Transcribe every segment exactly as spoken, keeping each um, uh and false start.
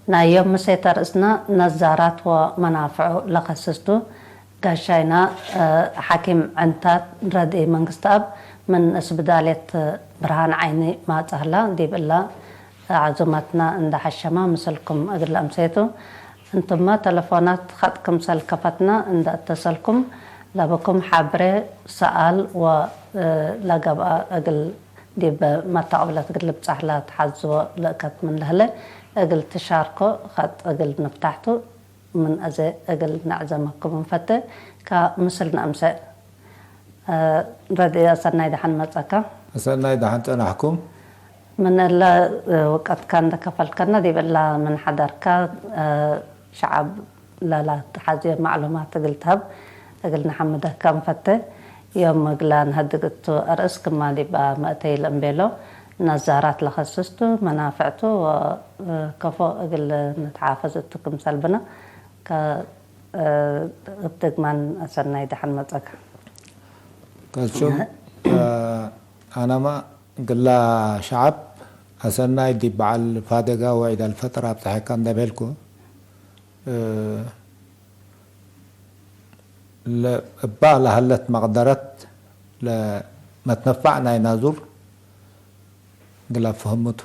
ናይ ዮም ምሴት አርእስነ ነዛራት ወመናፍዑ ለከስስ ቱ። ጋሻይና፣ እ፣ ሐኪም ዕንታት ረድኢ መንግስትኣብ ምን እስብዳልየት ብርሃን ዓይኒ ማጽእ ህላ። ዲብ እለ ዓዙመትነ እንደ ሐሸመ ምስልኩም እግል ለአምሴቱ። እንቱመ ተለፎናት ኸጥ ክምሰል ከፈትነ እንደ እተሰልኩም ለብኩም ሐብሬ፣ ሰኣል ወ፣ እ፣ ለገብአ እግል ዲብ መተቅብለት እግል ልብጻሕ ለትሐዝዎ ልእከት ምን ለህለ እግል ትሻርኮ ኸጥ እግል ንፍታሕ ቱ። ምን አዜ እግል ነዕዘመኩም እንፈቴ። ከምስል ነአምሰ። እ፣ ረድኢ፣ አሰናይ ደሐን መጸካ። አሰናይ ደሐን ጸናሕኩም። ምን እለ፣ እ፣ ውቀትካ እንደ ከፈልከነ ዲብ እለ ምን ሐደርካ፣ እ፣ ሸዐብ ለላትሐዜ ማዕሉማት እግል ተህብ እግል ነሐምደከ እንፈቴ። ዮም እግለ ነሀድግ እቱ አርእስ ክማ ዲብ መእተይ ለእምቤሎ ነዛራት ለከስስ ቱ፣ መናፍዕ ቱ ወከፎ እግል ንትሓፈዝ እቱ ክምሰል ብነ። ከ-፣ እብ ድግማን አሰናይ ደሐን መጸካ። ከሱም፣ አነማ ግላ ሸዐብ አሰናይ ዲብ በዐል ፋደጋ ወዒድ አልፈጥር አብጽሐካ እንደ ቤልኩ፣ እ፣ ለ-፣ እባ ለሀለት መቅደረት ለመትነፋዕ ናይ ናዙር ግላ ፍህሙ ቱ።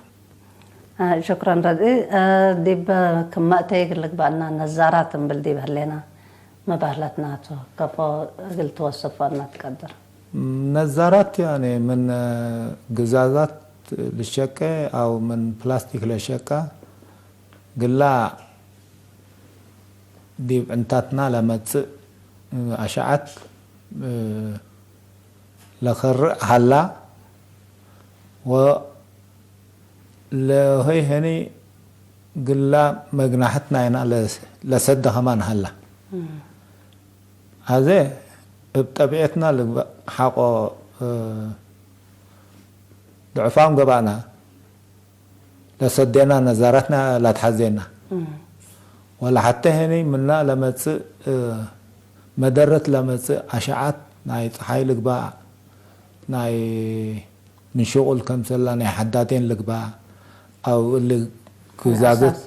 አ፣ ሹክረን ረድኢ። አ፣ ዲብ ክመ እተይ እግል ልግበአና ነዛራት እምብል ዲብ ህሌና መባህለትና ቱ፣ ከፎ እግል ትወስፎና ትቀድር? ነዛራት ያኔ ምን ግዛዛት ልሸቄ አው ምን ፕላስቲክ ለሸቃ ግላ ዲብ ዕንታትና ለመጽእ አሸዐት ለከርእ ሀላ፣ ወለሆይ ህኒ ግላ መግናሐት ናይና ለሰደ ከማን ሀላ። እም። አዜ እብ ጠቢዐትና ልግበእ ሐቆ፣ እ፣ ድዕፋም ገብአና። ለሰዴና ነዛረትና ላትሐዜና። እም። ወለሐቴ ህኒ ምና ለመጽእ፣ እ፣ መደረት ለመጽእ አሸዓት ናይ ጸሓይ ልግባእ፣ ናይ ምን ሽቁል ከምሰላ ናይ ሐዳዴን ልግባእ፣ አው እሊ ግዛዘት፣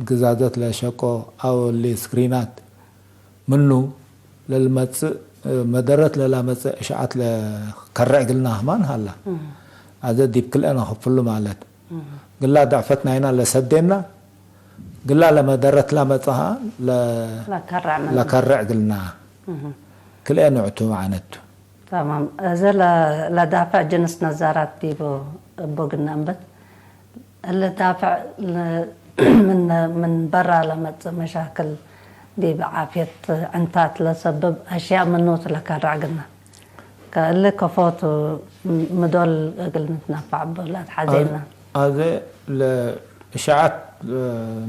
ግዛዘት ለሸቆ፣ አው እሊ ስክሪናት፣ ምኑ ለልመጽእ፣ መደረት ለላመጽእ እሽዓት ለከረ እግልና ህማን ሀላ። እም። አዘ ዲብ ክልኤ ነክፍሉ ማለት። እም። ግላ ደዕፈት ናይና ለሰዴና፣ ግላ ለመደረት ላመጽአ ለ-፣ ለከረ ምን ለከረ እግልና። እም። ክልኤ ንዕቱ መዓነቱ። ተማም። እዘ ለ-፣ ለዳፍዕ ጅንስ ነዛራት ዲቡ እቡ ግና እምበት፣ እለ ዳፍዕ ለ-፣ ምን፣ ምን በራ ለመጽእ መሻክል ዲብ ዓፍየት ዕንታት ለሰብብ አሽያእ ምኑ ቱ ለከረዕ ግና፣ ከእሊ ከፎቱ ምዶል እግል ንትነፋዕ እቡ ለአትሐዜና። አዘ ለእሽዓት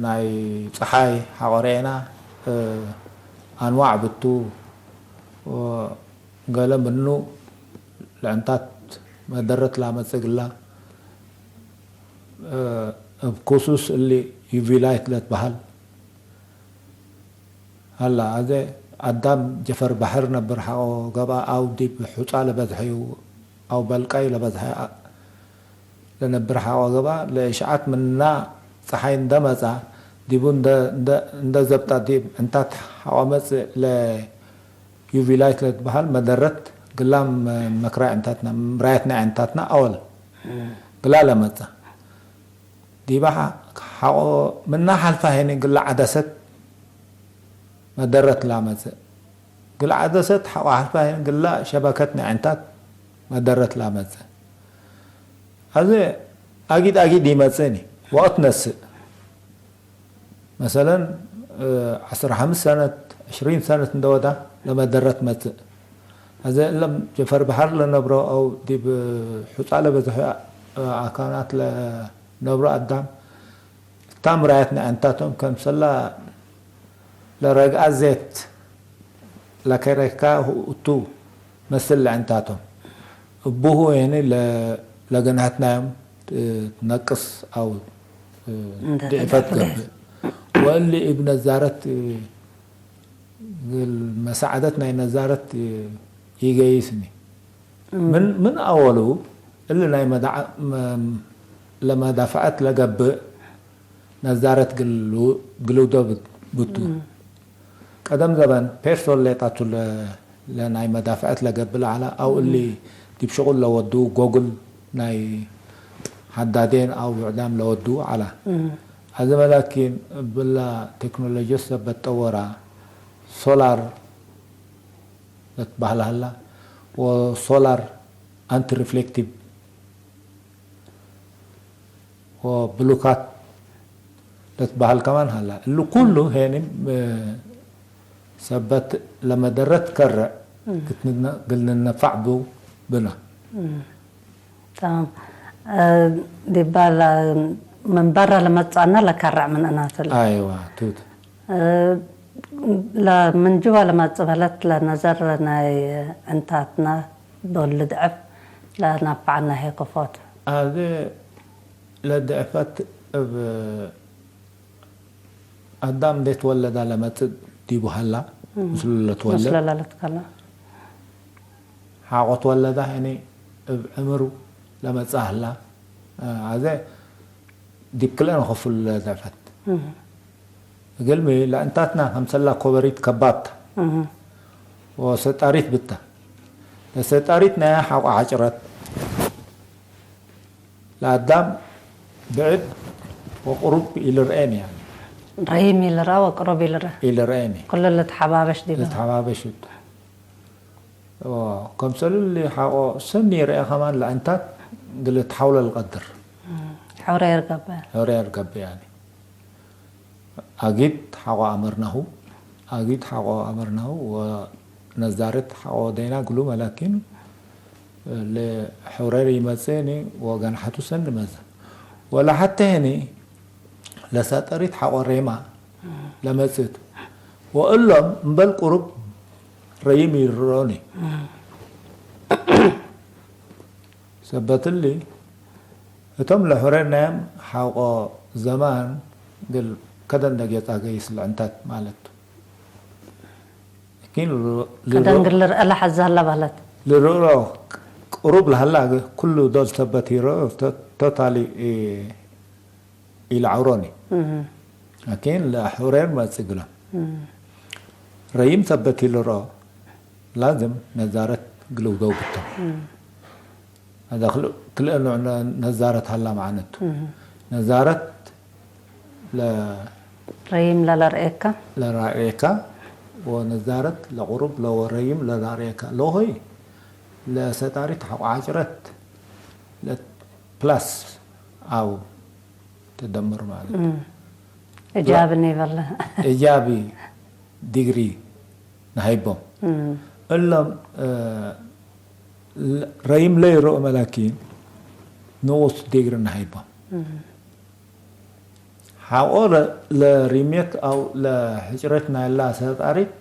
ናይ ጸሓይ ሐቆ ረኤና፣ አንዋዕ ብቱ፣ ገሌ ምኑ ለዕንታት መደረት ላመጽእ እግላ፣ እብ ክሱስ እሊ ዩቪ ላይት ለትበሀል ሀላ። አዜ አዳም ጀፈር በሐር ነብር ሐቆ ገብአ አው ዲብ ሑጻ ለበዝሐዩ አው በልቃዩ ለበዝሐ ለነብር ሐቆ ገብአ፣ ለእሽዓት ምና ጸሓይ እንደ መጽአ፣ ዲቡ እንደ፣ እንደ፣ እንደ ዘብጣ ዲብ ዕንታት ሐቆ መጽእ፣ ለዩቪ ላይት ለትበሀል መደረት ግላም መክራይ ዕንታትና፣ ምራየት ናይ ዕንታትና አወል ግላ ለመጽአ። ዲበ ሐቆ ምና ሐልፋ ሄኒ ግላ ዐደሰት መደረት ላመጽእ። ግላ ዐደሰት ሐቆ ሐልፋ ሄኒ ግላ ሸበከት ናይ ዕንታት መደረት ላመጽእ። አዜ አጊድ አጊድ ኢመጽእኒ ወቅት ነስእ። መሰለን፣ ዐስር ሐምስ ሰነት፣ ዕሽሪን ሰነት እንደ ወዳ ለመደረት መጽእ። አዜ እለም ጀፈር በሐር ለነብሮ አው ዲብ ሑጻ ለበዝሐ አካናት ለነብሮ አዳም፣ እታ ምራየት ነዐንታቶም ከምሰላ ለረግአ ዜት ለከረካ እቱ መስል ለዐንታቶም። እቡሁ ወይኒ ለ-፣ ለገንሐት ናዮም ትነቅስ አው እንደ ድዕፈት ተደፍረ። ገብእ። ወእሊ እብ ነዛረት፣ እግል መሳዕደት ናይ ነዛረት ኢገይስኒ። እም። ምን፣ ምን አወሉ እሊ ናይ መዳዓ-፣ መ-፣ ለመዳፈዐት ለገብእ ነዛረት ግሉ-፣ ግሉዶ ብቱ። እም። ቀደም ዘበን ፔርሶን ሌጣቱ ለ-፣ ለናይ መዳፍዐት ለገብእ ለዐለ አው እሊ እም። ዲብ ሽቁል ለወዱ ጎግል ናይ ሐዳዴን አው ብዕዳም ለወዱ ዐለ። እም። አዘመ ላኪን እብላ ቴክኖሎጂ ሰበት ጠወራ ሶላር ለትበህል ሀላ ወሶላር አንቲ ሪፍሌክቲቭ ወብሉካት ለትበህል ከማን ሀላ። እሊ ኩሉ ሄኒ፣ እ፣ ሰበት ለመደረት ከረ እም። ክትንነ-፣ እግል ንነፋዕ ቡ ብነ። እም። ተማም። እ፣ ዲባ ለ-፣ ምን በረ ለመጽአነ ለከረዕ ምን እናትለ። አይዋ፣ ቱት። እ፣ ለ-፣ ምን ጅዋ ለመጽእ በለት ለነዘር ናይ ዕንታትና ዶል ልድዕፍ ለነፈዐነ ሄ ክፎት። አዜ ለድዕፈት እብ አዳም እንዴ ትወለዳ ለመጽእ ዲቡ ሀላ፣ እም። ምስሉ ለትወለድ። ምስሉ ለልትከለ። ሐቆ ትወለዳ ህኒ እብ ዕምሩ ለመጽእ ሀላ፣ አዜ ዲብ ክልኤ ነከፍሉ ለድዕፈት። እም። እግልሚ ለእንታትና ከምሰላ ኮበሪት ከባድ ተ። እም። ወሰጣሪት ብተ። ለሰጣሪት ናይ ሐቆ ዐጭረት ለአዳም ብዕድ ወቅሩብ ኢልርኤኒ፣ ያኒ። ረሂም ኢልርአ ወቅሩብ ኢልርአ። ኢልርኤኒ። ኩሉ ልትሐባበሽ ዲበ። ልትሐባበሽ እቱ። ወከምሰሉ እሊ ሐቆ ሰኒ ይርኤ ከማን ለእንታት እግል ልትሐውለ ልቀድር። እም። ሑሬር ገብእ። ሑሬር ገብእ፣ ያኒ። አጊድ ሐቆ አመርናሁ፣ አጊድ ሐቆ አመርናሁ ወነዛረት ሐቆ ወደይና ግሉመ፣ ላኪን ለሑሬር ኢመጽእኒ ወገንሐቱ ሰኒ መዘ። ወለሐቴ ህኒ ለሰጠሪት ሐቆ ሬማ ለመጽእት ወእሎም እምበል ቅሩብ ረይም ኢልርኦኒ። ሰበት እሊ፣ እቶም ለሑሬር ናይም ሐቆ ዘማን እግል ከደን ደጌጻ ገይስ ለዕንታት ማለት ቱ። ላኪን ል-፣ ከደን ልርኦ-፣ እግል ልርአ ለሐዛላ በህለት። ልርኦ ቅሩብ ለሀላ፣ ኩሉ ዶል ሰበት ኢልርኦ፣ ቶ-፣ ቶታሊ ኢ-፣ ኢለዐውሮኒ። እህ። ላኪን ለሑሬር መጽእ እግሎም። እህ። ረይም ሰበት ኢልርኦ፣ ላዝም ነዛረት እግል ልውደው ብቶም። እህ። ሀዛ ክል-፣ ክልኤ ኖዕ ነ-፣ ነዛረት ሀላ መዓነቱ። እህ። ነዛረት ለ-፣ ረይም ለለርኤካ። ለራርኤካ ወነዛረት ለቅሩብ ለወረይም ለራርኤካ። ለሆይ ለሰጣሪት ሐቆ ዐጭረት ለፕላስ አው ተደምር ማለት። እም። እጃቢ ኒበለ። እጃቢ ዲግሪ ነሀይቦም። እም። እሎም፣ እ፣ ለ-፣ ረይም ለይርኦመ ላኪን ንኡስ ዲግሪ ነሀይቦም። እም። ሐቆ ለ-፣ ለሪምየት አው ለሕጭረት ናይላ ሰጣሪት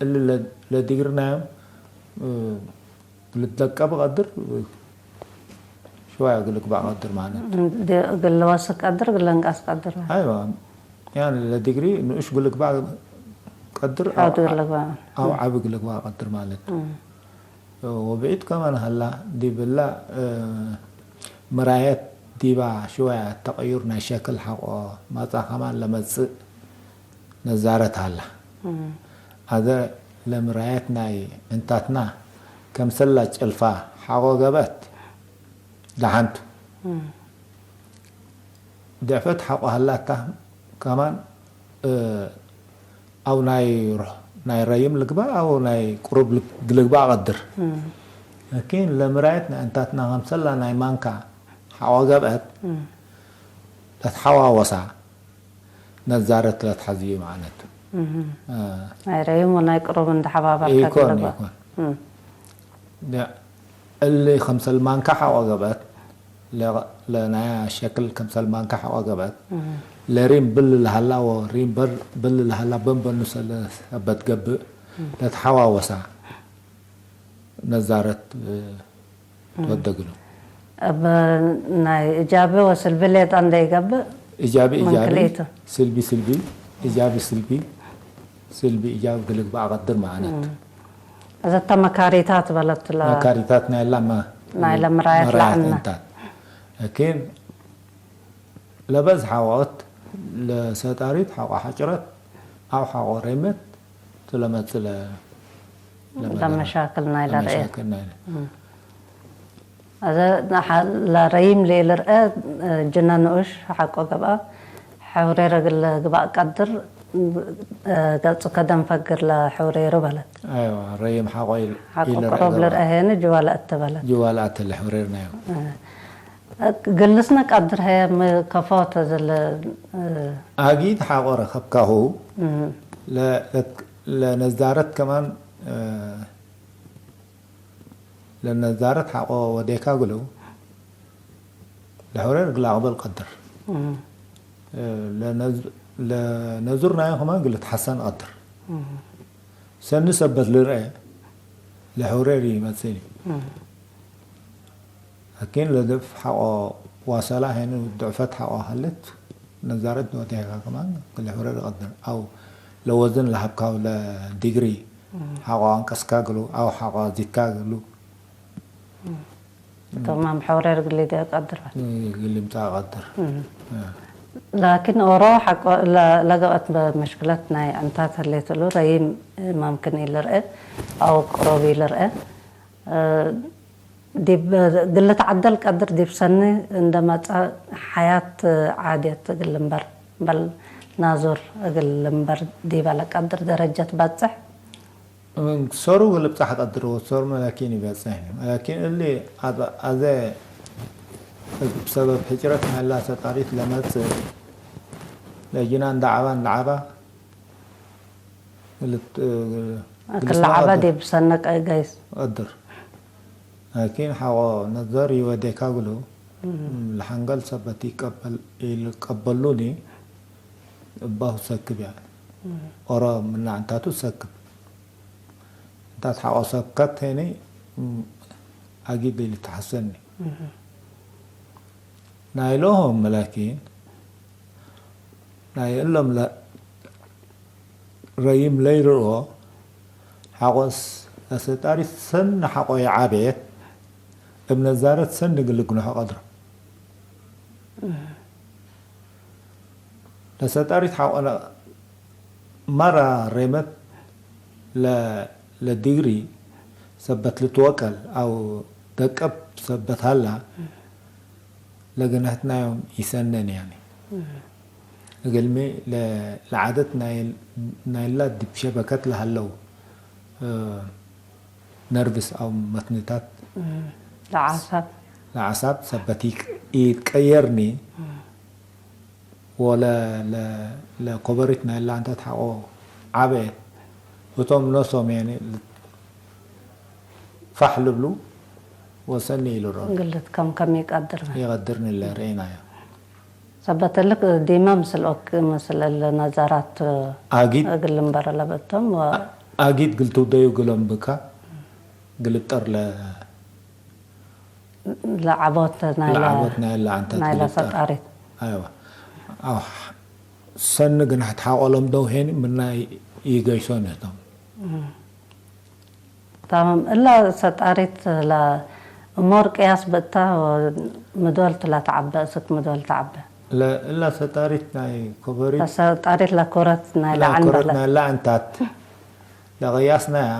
እሊ ለ-፣ ለዲግሪ ናዮም፣ እ፣ ልትለቀብ ቀድር፣ ሽዋይ እግል ልግባእ ቀድር ማለት። እንዴ እግል ልወስክ ቀድር፣ እግል ለንቃስ ቀድር። አይዋ፣ ያኒ ለዲግሪ ንኡሽ እግል ልግባእ ቀድር፣ አው ሐውድ እግል ልግባእ። አው ም። ዐቢ እግል ልግባእ ቀድር ማለት። ም። ወብዒድ ከማን ሀላ፣ ዲብላ፣ እ፣ ምራየት ዲባ ሽዋይ ተቀዩር ናይ ሸክል ሐቆ ማጻ ከማን ለመጽእ ነዛረት ሀላ። እም። አዜ ለምራየት ናይ ዕንታትና ከምሰላ ጭልፋ ሐቆ ገብአት ደሐንቱ። እም። ድዕፈት ሐቆ ሀላታ ከማን፣ እ፣ አው ናይ ሮሕ፣ ናይ ረይም ልግባእ አው ናይ ቅሩብ ልግ-፣ ልግባእ ቀድር። እም። ላኪን ለምራየት ናይ ዕንታትና ከምሰላ ናይ ማንካ ሐቆ ገብአት እም። ለትሐዋወሳ። ነዛረት ለትሐዝዩ መዓነቱ። እህ። አ። ናይ ረይም ወናይ ቅሩብ እንደ ሐባባር ኢኮን፣ ተግለበ። ኢኮን። እም። ደ-፣ እሊ ከምሰል ማንካ ሐቆ ገብአት፣ ለ-፣ ለናያ ሸክል ከምሰል ማንካ ሐቆ ገብአት፣ እህ። ለሪም ብል ለሀላ ወሪም በር ብል ለሀላ በንበኑ ሰለ ሰበት ገብእ እም። ለትሐዋወሳ። ነዛረት፣ እ፣ እም። ትወደግሉ። እብ ናይ እጃቢ ወስልቢ ሌጠ እንደ ኢገብእ እጃቢ ምን እጃቢ፣ ክልኤቱ? ስልቢ ስልቢ፣ እጃቢ ስልቢ፣ ስልቢ እጃቢ እግል ልግባእ አቀድር መዓነት። እም። እዘ እተ መካሪታት በለት ለ-፣ መካሪታት ናይላ መ-፣ ናይለ ምራየት መራየት ለዐልነ። እንታት። ላኪን ለበዝሐ ወቅት ለሰጣሪት ሐቆ ሐጭረት አው ሐቆ ሬመት ቱ ለመጽእ ለ-፣ ለመደረ-፣ ለመሻክል ናይ ለርኤ። ለመሻክል ናይ ለ-፣ እም። አዘ ለረይም ለኢልርአ ጅነ ንኡሽ ሐቆ ገብአ፣ ሕውሬር እግል ግባእ ቀድር፣ ገጹ ከደን ፈግር ለሕውሬሩ በለት። አይዋ፣ ረይም ሐቆ ኢል-፣ ሐቆ ኢልርአ ቅሩብ ገብአ። ልርአ ሄኒ ጅዋ ለአተ በለት። ጅዋ ለአተ ለሕውሬር ናዩ። ግልስነ ቀድር ሀየ ም-፣ ከፎተ ዝለ፣ አጊድ ሐቆ ረከብካሁ እም። ለ-፣ ለ-፣ ለነዛረት ከማን፣ ለነዛረት ሐቆ ወዴካ እግሉ፣ ለሕውሬር እግል አቅብል ቀድር። እም። ለነዝ-፣ ለነዙር ናዩ ከማን እግል ልትሐሰን ቀድር። እም። ሰኒ ሰበት ልርአ፣ ለሕውሬር ኢመጽእኒ። እም። ላኪን ለድዕፍ ሐቆ ዋሰላ ሄኑ ድዕፈት ሐቆ ሀሌት፣ ነዛረት ወዴካ ከማን እግል ሕውሬር ቀድር። አው ለወዝን ለሀብካው ለዲግሪ እም። ሐቆ አንቀስካ እግሉ፣ አው ሐቆ ዚድካ እግሉ። እም። ተማም፣ ሕውሬር እግል ሊዴ ቀድር። እግል ልምጻእ ቀድር። እም። እ። ላኪን ኦሮ ሐቆ ለ-፣ ለገብአት መሽክለት ናይ ዕንታት ህሌት እሉ ረይም መምክን ኢልርአ አው ቅሩብ ኢልርአ። እ፣ ዲብ እግል ልትዓደል ቀድር ዲብ ሰኒ እንደ መጽአ ሐያት ዓድየት እግል ልንበር፣ በል ናዙር እግል ልንበር ዲበ ለቀድር ደረጀት በጽሕ። ምን ሰሩ እግል ልብጻሕ ቀድር ወሰሩመ ላኪን ይበጽሕ። ላኪን እሊ አብ-፣ አዘ እብ ሰበብ ሕጭረት ናይላ ሰጣሪት ለመጽእ ለጅናን ደዓባን ለዓባ ልት-፣ እክል ግልስና ለዓባ ቀድር። ዲብ ሰነቀ ገይስ። ቀድር። ላኪን ሐቆ ነዘር ይወዴካ እግሉ፣ እም። ለሐንገል ሰበት ኢቀበል-፣ ኢልቀበሉኒ እባሁ ሰክብ፣ ያኒ። እም። ኦሮ ምነ ዕንታቱ ሰክብ። ዕንታት ሐቆ ሰብከት ሄኒ፣ እም፣ አጊድ ኢልትሐሰኒ። እም። ናይሎሆም ላኪን፣ ናይ እሎም ለ-፣ ረይም ለይርኦ፣ ሐቆስ ለሰጣሪት ሰኒ ሐቆ የዓቤት፣ እብ ነዛረት ሰኒ እግል ልግንሖ ቀድሮ። ለሰጣሪት ሐቆ ለ-፣ መራ ሬመት ለ-፣ ለዲግሪ ሰበት ልትወቀል አው ደቀብ ሰበት ሀላ፣ ለግንሐትናዮም ኢሰነን፣ ያኒ። እግልሚ ለ-፣ ለዓደት ናይ-፣ ናይላ ዲብ ሸበከት ለሀለው፣ እ፣ ነርቭስ አው መትንታት፣ ለአዕሳብ። ለአዕሳብ ሰበት ኢትቀየርኒ፣ ወለ-፣ ለ-፣ ለኮበሪት ናይላ ዕንታት ሐቆ ዐቤት፣ ህቶም ኖሶም፣ ያኒ፣ ፋሕ ልብሉ ወሰኒ ኢልሮ። ግልት ከም ከም ይቀድር። ይቀድርኒ ለርኤናዮ። ሰበት እልክ ዲመ ምስል ኦክ፣ ምስል እለ ነዛራት አጊድ። እግል ልንበረ ለበቶም ወ- አ-፣ አጊድ ግል ትውደዩ ግሎም ብካ፣ ግልጠር ለ- ለዐቦት ናይለ ለዐቦት ናይለ አንተ ናይለ ትግልጠር። ሰጣሪት። አይዋ። አው ሰኒ ግንሐት ሐቆሎም ደው ሄኒ ምና ይገይሶ ነቶም። እም። ታምም። እለ ሰጣሪት ለእሞር ቅያስ ብእታ ወምዶል ትለተዐበ፣ እስክ ምዶል ተዐበ? ለ-፣ እለ ሰጣሪት ናይ ኮበሪት ለሰጣሪት ለኮረት ናይ ለአንበለ። ለኮረት ናይ ለአንታት ለቅያስናያ፣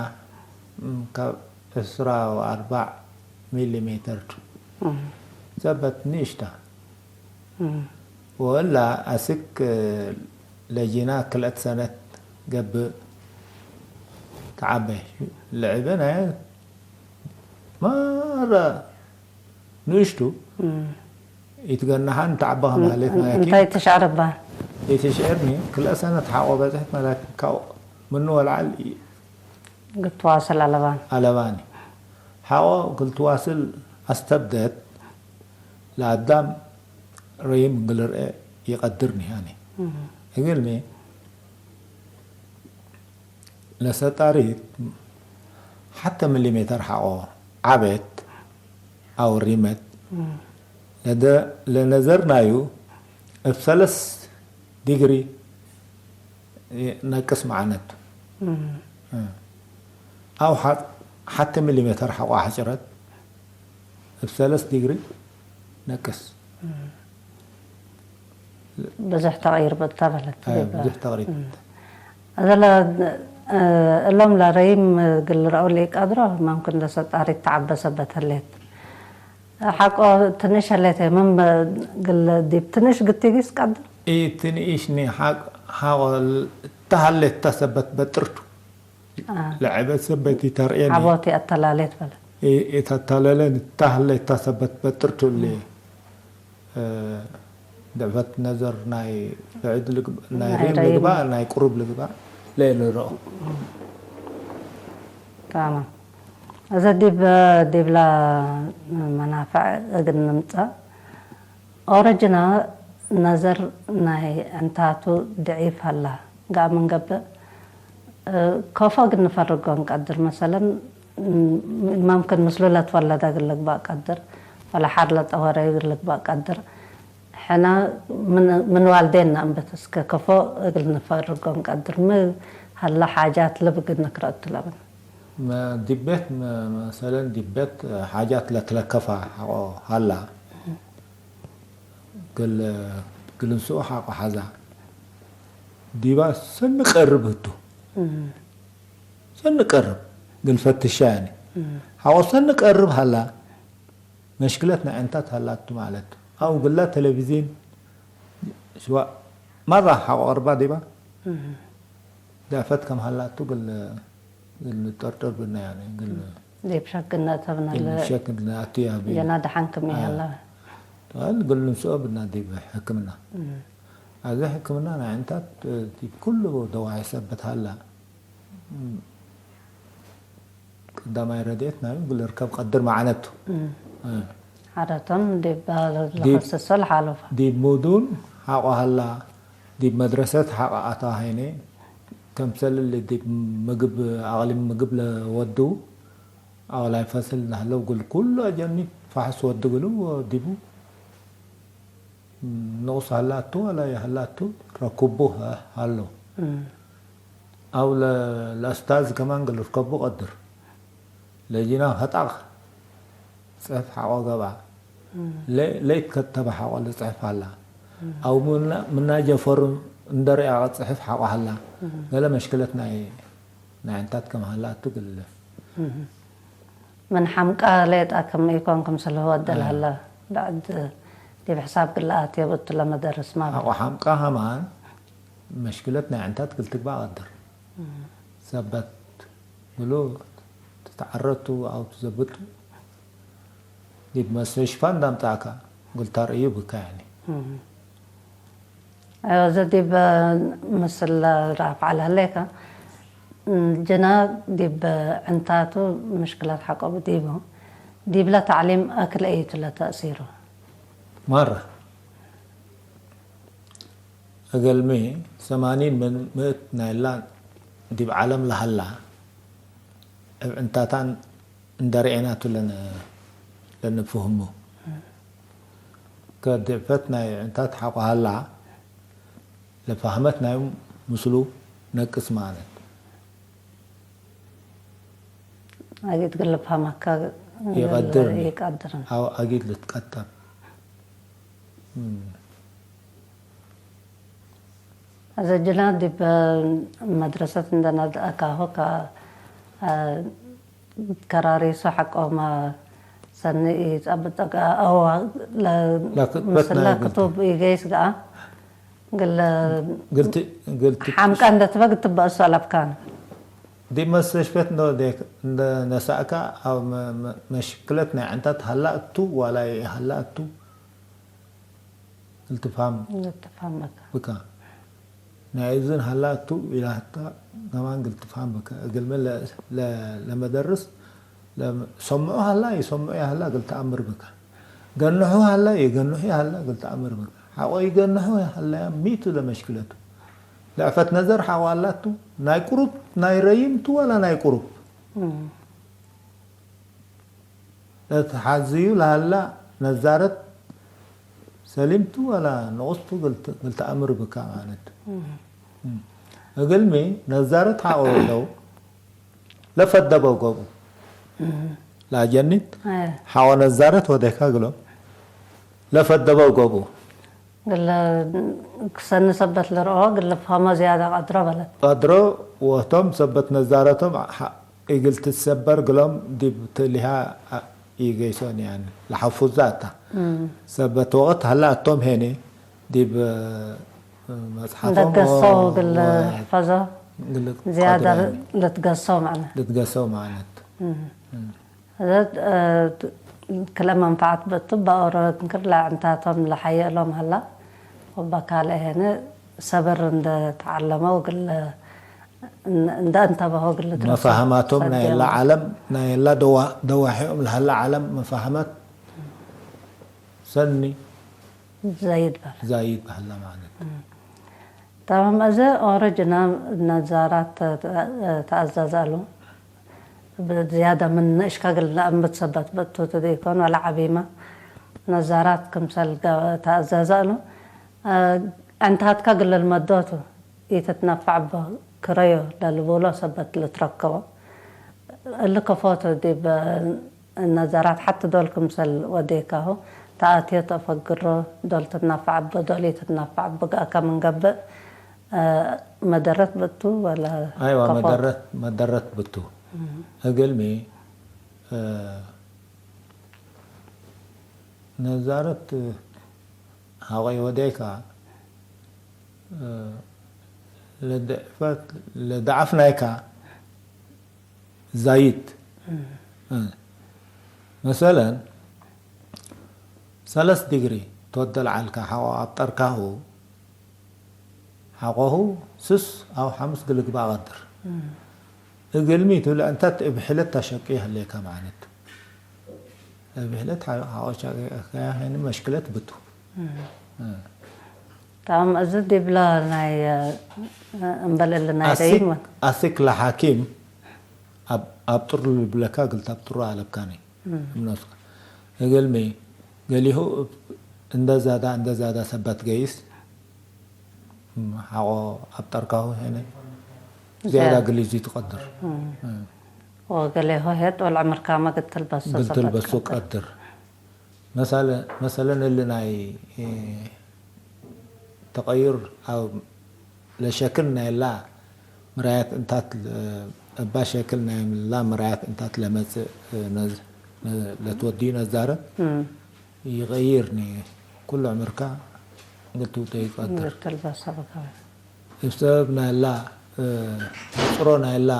እም፣ ካብ ዕስራ ወአርበዕ ሚሊሜትር ቱ። እም። ሰበት ንእሽታ። እም። ወእላ አስክ ለጂና ክልአት ሰነት ገብእ ተዐበ። ለዕበ ናይ ማራ ንእሽቱ እም። ኢትገነሐን ተዐበ እም፣ ማሌት እም፣ ናኪ እንታይ ትሽዕር እባ? ኢትሽዕርኒ ክልአ ሰነት ሐቆ በጽሕት መላኪ ካው ምኑ ወለዐል ኢ-፣ ግትዋስል አለባን። አለባኒ። ሐቆ እግል ትዋስል አስተብደት ለአዳም ረይም እግል ርኤ ኢቀድርኒ አኒ። እም። እግልሚ ለሰጣሪት ሐተ ሚሊሜተር ሐቆ ዐቤት አው ሪመት እም። ለደ-፣ ለነዘርናዩ እብ ሰለስ ዲግሪ ነቅስ መዓነቱ። እም። እ። አው ሐ-፣ ሐተ ሚሊሜተር ሐቆ ሐጭረት እብ ሰለስ ዲግሪ ነቅስ። እም። ብዙሕ ተቅይር ብእታ በለት። አይ፣ ዲብ ብዙሕ ተቅሪብ። እም። እዘለ፣ እ፣ እሎም ለረይም እግል ልርአው ለኢቀድሮ፣ መምክን ለሰጣሪት ተዐበ ሰበት ህሌት። ሐቆ ትንሽ ህሌት፣ ምን በ-፣ እግል ዲብ ትንሽ ግትጊስ ቀድር? ኢ ትንኢሽኒ ሐቅ፣ ሐቆ እተ ሀሌት እተ ሰበት በጥርቱ። አ። ለዐበት ሰበት ኢተርኤኒ። ዐቦት ይአተላሌት በለ። ኢ-፣ ኢተተለለን እተ ሀሌት እተ ሰበት በጥርቱ እሊ። እ፣ ድዕፈት ነዘር ናይ ብዕድ ልግብ-፣ ናይ ናይ ሪም ረይም። ልግባእ፣ ናይ ቅሩብ ልግባእ፣ ለኢልርኦ። ተማም። እዘ ዲብ፣ ዲብላ መናፈዕ እግል ንምጸእ፣ ኦረጅና ነዘር ናይ ዕንታቱ ድዒፍ ሀላ። ጋር ምን ገብእ፣ እ፣ ከፎ እግል ንፈርጎ እንቀድር። መሰለን፣ ም-፣ መምክን ምስሉ ለትወለደ እግል ልግባእ ቀድር፣ ወለ ሐር ለጠወረዩ እግል ልግባእ ቀድር። ሕነ ምን፣ ምን ዋልዴነ እንብት እስከ ከፎ እግል ንፈርጎ እንቀድር። ሚ ሀለ ሓጃት ልብ እግል ንክረአቱ ለብን። መ-፣ ዲብ ቤት መ-፣ መሰለን ዲብ ቤት ሓጃት ለትለከፋ ሐቆ ሀላ። እግል፣ እግል እንስኦ ሐቆ ሐዛ። ዲባ ሰኒ ቀርብ ህቱ። እም። ሰኒ ቀርብ እግል ፈትሻ ያኒ። እም። ሐቆ ሰኒ ቀርብ ሀላ፣ መሽክለት ናይ ዕንታት ሀላቱ ማለት። አው እግላ ቴሌቪዚን ሽዋ መራ ሐቆ ቀርባ ዲባ። እም። ደዕፈት ከም ሀላቱ እግል፣ እግል ንጠርጠር ብና፣ ያኒ፣ እግል ዲብ ሸክ እንተ ብና ዲብ ለ-፣ ሸክ እንተ አቱ ያቢ። ጀና ደሐን ክም አይ። ይሀላ። ጠዋል እግል ንምስኦ ብና ዲብ ሕክምና። እም። አዜ ሕክምና ናይ ዕንታት ዲብ ኩሉ ደዋዒ ሰበት ሀላ። እም። ቀዳማይ ረድኤት ናዩ እግል ልርከብ ቀድር መዓነቱ። እም። እ። ሐረቶም ዲብ ዲብ ለኸስሶ ለሓለፎ። ዲብ ሙዱን ሐቆ ሀላ፣ ዲብ መድረሰት ሐቆ አታ ሀይኔ፣ ከምሰል እሊ ዲብ ምግብ፣ አቅሊም ምግብ ለወድው፣ አቅላይ ፈስል ለህለው እግል ኩሉ አጀኒት ፋሕስ ወድ እግሉ ወዲቡ። ንኡስ ሀላቱ ወላ የሀላቱ ረኩቡ ሀ-፣ ሀሎ። እም። አው ለ-፣ ለአስታዝ ከማን እግል ልርከቡ ቀድር። ለጂና ፈጣቅ ጽሕፍ ሐቆ ገብአ። እም። ለ-፣ ለኢትከተበ ሐቆ ልጽሕፍ ሀላ። እም። አው ምና-፣ ምና ጀፈሩ እንደ ርአቀ ጽሕፍ ሐቆ ሀላ። እም። ገሌ መሽክለት ናይ፣ ናይ ዕንታት ከም ሀላቱ እግል እም። ምን ሐምቃ ሌጠ ክም ኢኮን ክምስልሁ ወደ አይ። ለሀለ፣ ብዕድ ዲብ ሕሳብ እግል ለአትየብ እቱ ለመደርስ ማ ሐቆ ሐምቃ ከማን መሽክለት ናይ ዕንታት እግል ትግባእ ቀድር። እም። ሰበት እግሉ ትትዐረቱ አው ትዘብጡ፣ ዲብ መስተሽፋ እንደ አምጻእካ እግል ተርእዩ ብከ፣ ያኒ። እም። አዮ፣ እዘ ዲብ ምስል ራፍዐ ለህሌከ፣ ጅና ዲብ ዕንታቱ ምሽክለት ሐቆ ዲቡ፣ ዲብለ ተዕሊም አክል አዩቱ ለተእሲሩ? ማረ፣ እግልሚ ሰማኒን ምን ምእት ናይላ ዲብ ዐለም ለሀላ፣ እብ ዕንታታን እንደ ርኤናቱ ለነ-፣ ለንፍህሙ። ከድዕፈት ናይ ዕንታት ሐቆ ሀላ፣ ለፋህመት ናዩ ምስሉ ነቅስ ማለት። አጊድ እግል ልፍሀመከ ይቀድር። ይቀድር። አው አጊድ ልትቀጠም። እም። አዘ ጅና ዲብ መድረሰት እንደ ነድአካሁ ከ-፣ አ፣ ከራሪሱ ሐቆመ ሰኒ ኢጸብጥ ገአ፣ አው ለ-፣ ለክትበት ምስለ ናይ እግል ቱ-፣ ክቱብ ኢገይስ ገአ፣ እግል እግል ት-፣ እግል ት-፣ ሐምቀ እንደ ትበ እግል ትበእሱ አለብካን። ዲብ መስተሽፈት እንዶ ዴክ እንደ ነሳእካ፣ አው መ-፣ መ-፣ መሽክለት ናይ ዕንታት ሀላ እቱ ዋላ ኢሀላ እቱ፣ እግል ትፍሀም እግል ትፍሀም በካ። ብካ። ናይ እዝን ሀላ እቱ ኢላህታ ከማን እግል ትፍሀም ብካ። እግልሚ ለ-፣ ለ-፣ ለመደርስ ለ-፣ ሰምዑ ሀላ ኢሰምዑ ይሀላ እግል ተአምር ብካ። ገንሑ ሀላ ኢገንሑ ይሀላ እግል ተአምር ብካ። ሐቆ ኢገንሑ ሀለያ ሚቱ ለመሽክለቱ። ለዕፈት ነዘር ሐቆ ሀላቱ፣ ናይ ቅሩብ፣ ናይ ረይምቱ ወላ ናይ ቅሩብ። እም። ለትሐዝዩ ለሀላ ነዛረት ሰሊምቱ ወላ ንቁስቱ እግል ት-፣ እግል ተአምር ብካ ማለት። እም። እም። እግልሚ ነዛረት ሐቆ ወደው ለፈደበው ገብኡ። እም። ለአጀኒት አየ። ሐቆ ነዛረት ወዴካ እግሎም ለፈደበው ገብኡ። እግል ክሰኒ ሰበት ልርኦ እግል ልፍሀሞ ዝያደ ቀድሮ በለት። ቀድሮ ወህቶም ሰበት ነዛረቶም ሐ-፣ እግል ትትሰበር እግሎም ዲብ ትሊሃ አ-፣ ኢገይሶን፣ ያኒ ለሐፉዛ እታ። እም። ሰበት ወቅት ሀላ እቶም ሄኒ ዲብ፣ እ፣ መጽሐፎም ለገሰው ወ-፣ እግል ወ-፣ ሕፈዞ እግል ዝያደ ቀድሮ፣ ያኒ ልትገሰው መዕነ። ልትገሰው ማለት። እም። እም። እዘ፣ እ፣ ክልኤ መንፈዓት ብእቱ፣ በኦሮ እንክር ለዕንታቶም ለሐየ እሎም ሀላ፣ ወበካልኤ ሄነ ሰብር እንደ ተዐለመው እግል፣ እን-፣ እንደ እንተበሆ እግል ልድረሶ መፋህማቶም ናይ ሰድየም። እላ ዓለም፣ ናይ እላ ደዋ-፣ ደዋሒኦም ለሀላ ዓለም መፋህመት ሰኒ ዘይድ በለ። ዛይድ በህላ ማለት። እም። ተማም፣ እዘ ኦሮ ጅና ነዛራት ተ-፣ ተአዘዘ እሉ። ብዝያደ ምን ንእሽከ እግል ነአምት ሰበት ብእቱ ቱ ኢኮን ወለ ዐቢመ ነዛራት ክምሰል ገ-፣ ተአዘዘ እሉ። እ፣ ዕንታትከ እግል ልመዶ ቱ፣ ኢትትነፈዕ እበ ክረዮ ለልቡሎ ሰበት ልትረከቦ። እሊ ከፎ ቱ ዲብ ነዛራት ሐቲ ዶል ክምሰል ወዴካሁ ተአትዮ ተአፈግሮ፣ ዶል ትትነፈዕ እቡ፣ ዶል ኢትትነፈዕ እቡ ገአከ ምን ገብእ፣ እ፣ መደረት ብእቱ ወለ አይዋ፣ ከፎት? መደረት፣ መደረት ብቱ። እም። እግልሚ፣ እ፣ ነዛረት ሐቆ ወዴካ፣ እ፣ ለደዕፈት፣ ለደዓፍ ናይካ ዛይድ። እም። እ። መሰለን፣ ሰለስ ዲግሪ ትወደል ዐልካ ሐቆ አብጠርካሁ፣ ሐቆሁ ስስ አው ሐምስ ግልግባእ ቀድር። እም። እግልሚ ቱ ለእንታት እብ ሕለት ተሸቂ ህሌከ ማለት። እብ ሕለት ሐ-፣ ሐቆ ሸቂ ከያ ሄን መሽክለት ብቱ። እም። እ። ታም፣ እዚ ዲብለ ናይ፣ እ፣ እምበል እሊ ናይ አሲክ፣ ረይም ወ- አሲክ ለሐኪም አብ-፣ አብጥሩ ልብለካ እግል ተብጥሩ አለብካኒ። እም። እብ ኖስከ። እግልሚ፣ ገሊሁ እብ-፣ እንደ ዛዳ፣ እንደ ዛዳ ሰበት ገይስ፣ እም፣ ሐቆ አብጠርካሁ ሄነ ዝያዳ። ዝያዳ ግሊዚ ትቀድር። እም። እም። ወገሌሁ ሄ ጦል ዕምርካመ እግል ትልበሶ እግል ሰበት ትልበሱ ቀድር። ቀድር። መሳለ-፣ መሰለን እሊ ናይ፣ እ፣ ተቀዩር አው ለሸክል ናይላ ምራያት እንታት ለ-፣ እባ ሸክል ናይላ ምራያት እንታት ለመጽእ፣ እ፣ ነዝ-፣ ነ-፣ ለትወድዩ ነዛረት እም። ይቀይርኒ። ኩሉ ዕምርካ እግል ትውደዩ ቀድር። እግል ትልበሶ በከበ። እብ ሰበብ ናይላ፣ እ፣ ጽሮ ናይላ፣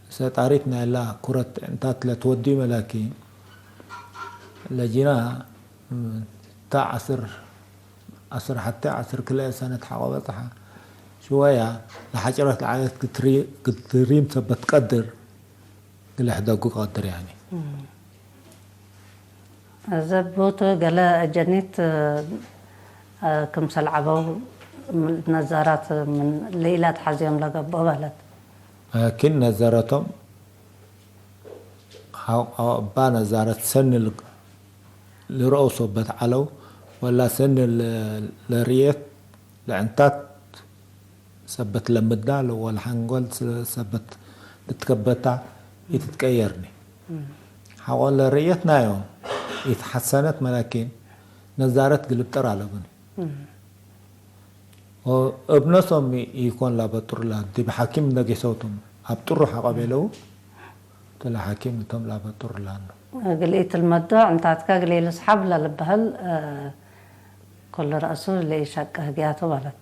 ሰጣሪት ናይላ ኩረት እንታት ለትወድዩ መላኪ፣ ለጂና፣ እ፣ ታ ዐስር፣ ዐስር ሐቴ ዐስር ክልኤ ሰነት ሐቆ በጽሐ፣ ሽወያ ለሐጭረት ለዐለት ክትሪ-፣ ክትሪም ሰበት ቀድር፣ እግል ሕደጉ ቀድር ያኒ። እም። እዘ ቦቱ ገለ አጀኒት፣ እ፣ ክምሰል ዐበው ነዛራት ምን ለኢላትሐዝዮም ለገብኦ በለት። ላኪን ነዛረቶም ሐቆ እባ ነዛረት ሰኒ ል-፣ ልርአው ሶበት ዐለው፣ ወላ ሰኒ ል-፣ ለርየት ለዕንታት ሰበት ለምዳ ወለሐንጎል ሰበት ልትከበታ ኢትትቀየርኒ። እም። ሐቆ ለርየት ናዮም ኢትሐሰነት መላኪን ነዛረት ግልብጠር አለብኒ። እም። ወእብ ነሶም ኢኮን ላበጥሩ ላ፣ ዲብ ሐኪም እንደ ጌሰውቶም አብጥሩ ሐቆ ቤለው፣ እትለ ሐኪም እቶም ላበጥሩ ላኑ። እግል ኢትልመዶ ዕንታትከ እግል ኢልስሐብ ለልበህል፣ እ፣ ኩሉ ረአሱ ለኢሸቅህ ግያቱ በለት።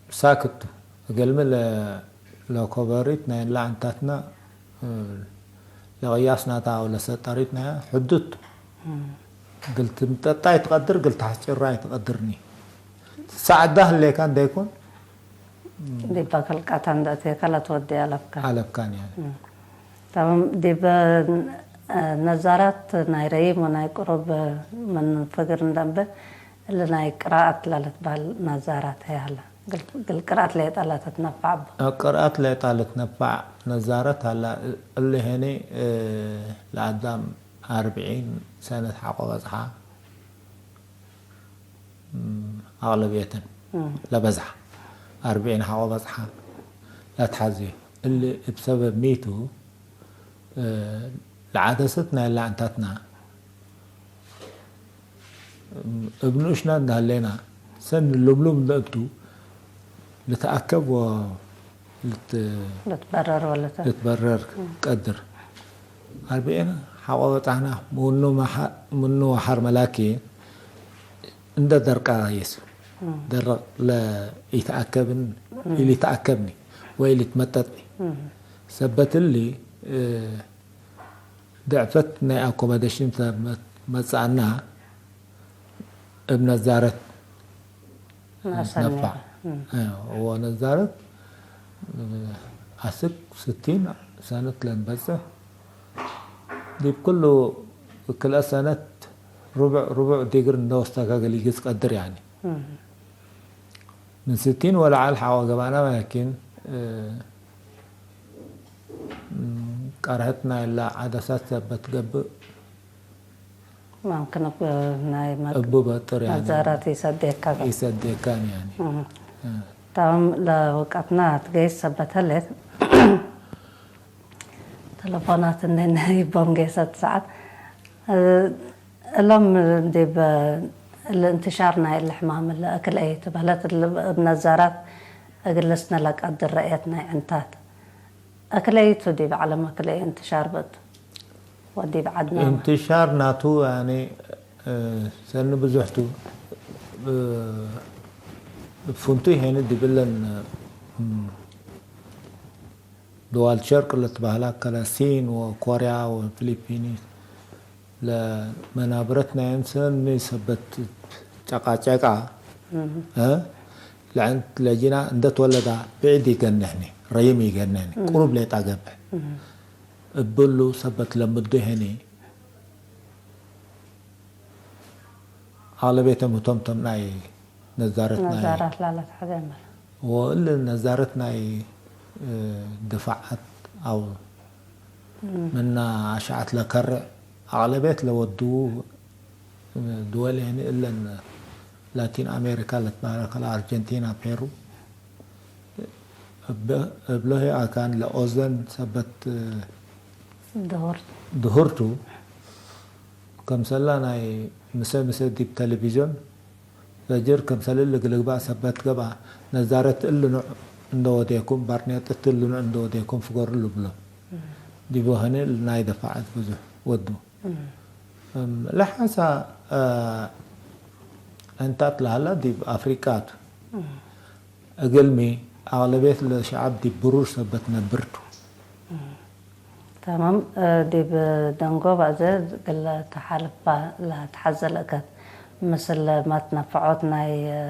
ሳክቱ፣ እግልሚ ለ-፣ ለኮበሪት ናይላ ዕንታትና፣ እ፣ ለቅያስ ናታ አው ለሰጠሪት ናያ ሕዱድ ቱ። እም። እግል ትምጠጣ ኢትቀድር፣ እግል ተሐስጭራ ኢትቀድርኒ። ትሰዓዳ ህሌካ እንዴ ይኮን፣ ዲበ ክልቀተ እንዴ አቴከ ለትወዴ አለብካ። አለብካን ያኒ። እም። ተማም፣ ዲበ፣ እ፣ ነዛራት ናይ ረይም ወናይ ቅሩብ ምን ፍግር እንደንበ፣ እሊ ናይ ቅራአት ለልትበህል ነዛራት ህይ ሀለ። ግል፣ ግል ቅራአት ሌጠ ለትትነፈዕ እቡ። ቅርአት ሌጣ ልትነፈዕ ነዛረት ሀላ፣ እሊ ህኒ፣ እ፣ ለአዳም አርብዒን ሰነት ሐቆ በጽሐ፣ እም፣ አቅለብየተን እም። ለበዝሐ አርብዒን ሐቆ በጽሐ ለትሐዜ። እሊ እብ ሰበብ ሚቱ፣ እ፣ ለዓደሰት ናይላ ዕንታትና እብ ንኡሽና እንደ ሀሌና፣ ሰኒ ልምሉም እንደ እቱ ልትአከብ ወልት-፣ ልትበረር ወለተ። ልትበረር እም። ቀድር። አርብኤን ሐቆ በጣህና ምኑ መሐ-፣ ምኑ ወሐር መላኪ እንደ ደርቃ የስ እም። ደረቅ ለኢተአከብን እም። ኢሊተአከብኒ ወይ ኢሊትመጠጥኒ። እም። ሰበት እሊ፣ እ፣ ድዕፈት ናይ አኮመደሽን ተ-፣ መ-፣ መጽአና እብ ነዛረት ነአሰኔ። ነፋዕ። እም። እ፣ ወነዛረት፣ እ፣ አስክ ስቲን ሰነት ለንበጽሕ። ዲብ ክሉ ክልአ ሰነት ርቡዕ፣ ርቡዕ ዲግሪ እንደ ወስተከ እግል ኢግጽ ቀድር ያኒ። እም። ምን ስቲን ወለዐል ሐቆ ገብአና ላኪን፣ እ፣ እም፣ ቀርሀት ናይላ ዐደሳት ሰበት ገብእ። ማምክን እብ ናይ መ-፣ እቡ በጥር ያኒ ነዛራት ኢሰዴካ። ኢሰዴካን ያኒ። እም። እ። ታም ለውቀትና ትገይስ ሰበት ህሌት። ተለፎናት እንዴ ነይቦም ጌሰት ሰዓት፣ እ፣ እሎም ዲብ እሊ እንትሻር ናይ እሊ ሕማም እሊ እክል አይ ትበህለት እሊ እብ ነዛራት እግል ልስነ ለቀድር ረአየት ናይ ዕንታት። እክል አይ ቱ ዲብ ዐለም እክል አይ እንትሻር ብእቱ ወዲብ ዐድናመ? እንትሻር ናቱ ያኒ፣ እ፣ ሰኒ ብዙሕ ቱ፣ እ፣ ፍንቱይ ሄኒ ዲብለን፣ እም፣ ድዋል ሸርቅ ለትበህላ ከለ ሲን ወኮርያ ወፊሊፒኒስ ለመናብረት ናየን ሰኒ ሰበት ጨቃጨቃ፣ እም። እ፣ ለዐንት ለጂና እንደ ትወለዳ ብዕድ ኢገንሕኒ፣ ረይም ኢገንሕኒ፣ እም። ቅሩብ ሌጣ ገብእ። እም። እብሉ ሰበት ለምዱ ሄኒ። አቅለቤቶም ህቶም ቶም ናይ ነዛረት ናይ ነዛራት ላለት ሐዜ መለ። ወእሊ ነዛረት ናይ፣ እ፣ ድፋዓት አው እም። ምና አሽዓት ለከርዕ አቅለቤት ለወድዉ ድወል ያኒ እለን ላቲን አሜሪካ ለትበህለ ከለ አርጀንቲና፣ ፔሩ፣ እብ-፣ እብሎ ህይ አካን ለኦዘን ሰበት ድሁር። ድሁር ቱ። ከምሰላ ናይ ምሰ ምሰ ዲብ ተለቪዝዮን ፈጅር ከምሰል እሊ እግል ልግባእ ሰበት ገብአ፣ ነዛረት እሊ ኖዕ እንደ ወዴኩም፣ ባርኔጥ እት እሊ ኖዕ እንደ ወዴኩም ፍገሩ ልብሎ። እም። ዲቡ ህኔ ናይ ደፋዐት ብዙሕ ወዱ። እም። እም፣ ለሐንሳ፣ አ፣ ዕንታት ለሀላ ዲብ አፍሪቃ ቱ። እም። እግልሚ፣ አቅለብየት ለሸዐብ ዲብ ብሩር ሰበት ነብር ቱ። እም። ተማም፣ እ፣ ዲብ ደንጎብ አዜ እግል ተሓልፍ ለተሐዘ ለእከት፣ ምስል መትነፈዖት ናይ፣ እ፣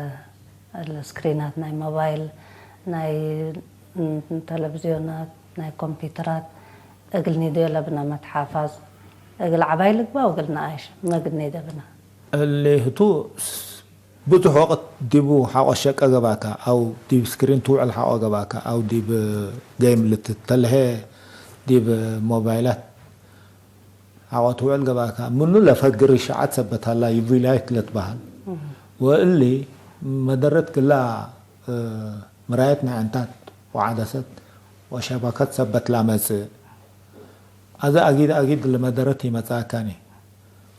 ለስክሪናት ናይ ሞባይል፣ ናይ፣ ም፣ ተለቪዝዮናት፣ ናይ ኮምፒተራት እግል ኒዴ ለብነ መትሓፋዝ፣ እግል ዐባይ ልግበእ ወእግል ነኣይሽ መግድ ኒዴ ብነ። እሊ ህቱ ስ-፣ ብዙሕ ወቅት ዲቡ ሐቆ ሸቀ ገብአከ፣ አው ዲብ ስክሪን ትውዕል ሐቆ ገብአከ፣ አው ዲብ ጌም ልትተልሄ፣ ዲብ ሞባይላት ሐቆ ትውዕል ገብአከ። ምኑ ለፈግር እሻዐት ሰበት ሀላ፣ ዩቪ ላይት ለትበሀል። እህ። ወእሊ መደረት ግላ፣ እ፣ ምራየት ናይ ዕንታት ወዐደሰት ወሸበከት ሰበት ለአመጽእ። አዜ አጊድ አጊድ ለመደረት ኢመጽአካኒ።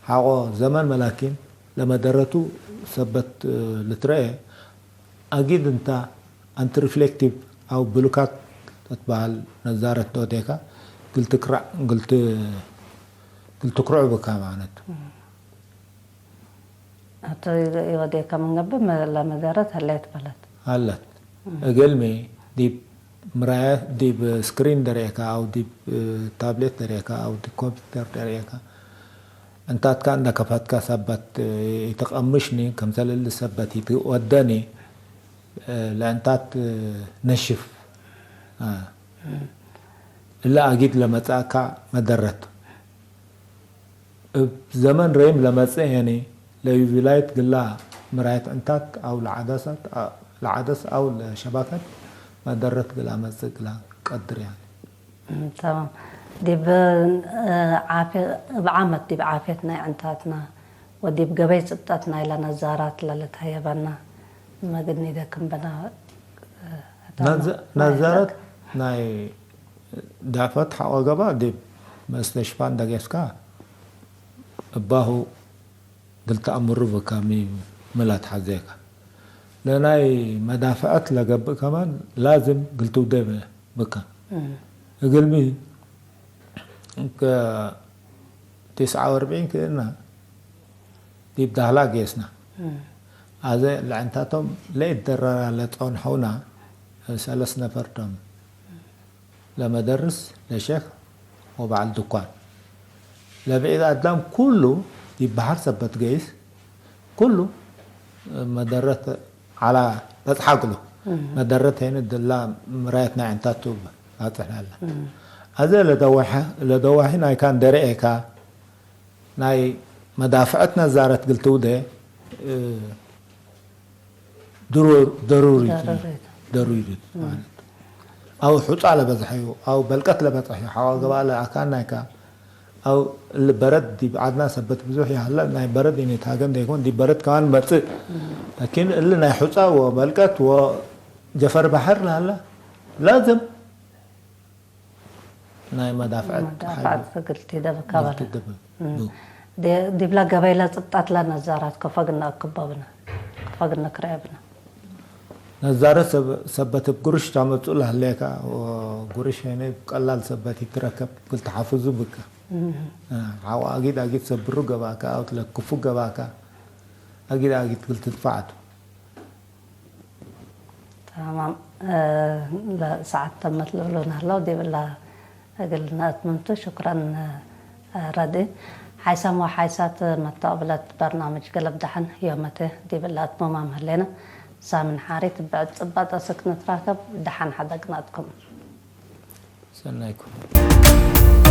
ሐቆ ዘመን መላኪን ለመደረቱ ሰበት ልትረኤ፣ አጊድ እንተ አንትሪፍሌክቲቭ አው ብሉካት ለትበሀል ነዛረት ዶዴካ እግል ትክራዕ፣ እግል ት-፣ እግል ትክርዑ ብካ ማለቱ። አቶ ኢወዴከ ምን ገብእ ለመደረት ህሌት በለት። ሀለት። እም። እግልሚ ዲብ ምራየት፣ ዲብ ስክሪን ደሬካ አው ዲብ ታብሌት ደሬካ አው ዲብ ኮምፒተር ደሬካ፣ ዕንታትካ እንደ ከፈትካ ሰበት ኢትቀምሽኒ፣ ክምሰል እሊ ሰበት ኢትወደኒ፣ ለዕንታት ነሽፍ። እም። እለ አጊድ ለመጽአካ መደረት። እብ ዘመን ረይም ለመጽእ ሄኒ፣ ለዩቪ ላይት ግላ ምራየት ዕንታት አው ለዐደሰት፣ ለዐደስ አው ለሸባከት መደረት ግላ መጽእ ግላ ቀድር ያኒ። እም፣ ተማም። ዲብ፣ እ፣ ዓፍየ-፣ እብ ዓመት ዲብ ዓፍየት ናይ ዕንታትና ወዲብ ገበይ ጽብጠት ናይለ ነዛራት ለልትሀየበና መግድ ኒዴ ክም ብነ፣ እ፣ ህታመ ነዘ-፣ ናይ ነዛረት ለግ- ናይ ዳፈት ሐቆ ገብአ ዲብ መስተሽፋ እንደ ጌስካ እባሁ እግል ተአምሩ ብከ ሚ፣ ሚ ለትሐዜከ። ለናይ መዳፍዐት ለገብእ ከማን ላዝም እግል ትውዴ ብከ። እም። እግልሚ እንከ ቲስዐ ወአርብዒን ክእነ ዲብ ዳህላ ጌስነ። እም። አዜ ለዕንታቶም ለኢትደረራ ለጸንሐውና ሰለስ ነፈር ቶም። ለመደርስ፣ ለሼክ ወበዐል ድኳን። ለብዒድ አዳም ኩሉ ዲብ በሐር ሰበት ገይስ፣ ኩሉ መደረት ዐላ በጽሐ እግሉ። እም። መደረት ሄኒ ድላ ምራየት ናይ ዕንታቱ ባጽሕ ለሀለ። እም። አዜ ለደዋሒ፣ ለደዋሒ ናይካ እንዴ ረኤካ፣ ናይ መዳፍዐት ነዛረት እግል ትውዴ፣ እ፣ ድሮ-፣ ደሩሪት፣ ደሩሪት። ደሩሪት እም። ማለት። አው ሑጻ ለበዝሐዩ፣ አው በልቀት ለበጽሐዩ፣ ሐዋ ገባእ ለአካን ናይካ፣ አው እሊ በረድ ዲብ ዐድና ሰበት ብዙሕ ይሀለ፣ ናይ በረድ ኢንትሃገ እንዴ ኢኮን፣ ዲብ በረድ ከማን መጽእ። እም። ላኪን እሊ ናይ ሑጻ ወበልቀት ወጀፈር በሐር ለሀለ፣ ላዝም ናይ መዳፍዐት መዳፍዐት ሓይል እግል ትደብካ በለ። ትደብክ። እም። ቡ። ዲ-፣ ዲብለ ገበይለ ጽብጣት ለነዛራት ከፎ ግነ እክቦ ብነ፣ ከፎ ግነ ክርኤ ብነ። ነዛረት ሰብ-፣ ሰበት እብ ግሩሽ ታመጽኡ ለህሌከ፣ ወግሩሽ ሄነ እብ ቀላል ሰበት ኢትረከብ እግል ተሐፍዙ ብከ። እም። አ፣ ሐው አጊድ አጊድ ሰብሩ ገባከ፣ አው ትለክፉ ገባከ፣ አጊድ አጊድ እግል ትድፋዕ ቱ። ተማም። እ፣ ለሰዓት ተመት ልብሉነ ህለው፣ ዲብላ እግል ነአትምምቱ። ሽክረን፣ እ፣ ረድኢ። ሓይሳም ወሓይሳት መተቅብለት በርናምጅ ገለብ ደሐን ዮመቴ ዲብላ አትምማም ህሌነ። ሳምን ሓሪት ብዕድ ጽባጥ እስክ ንትራከብ። ደሐን ሐደግናትኩም። ሰናይኩም።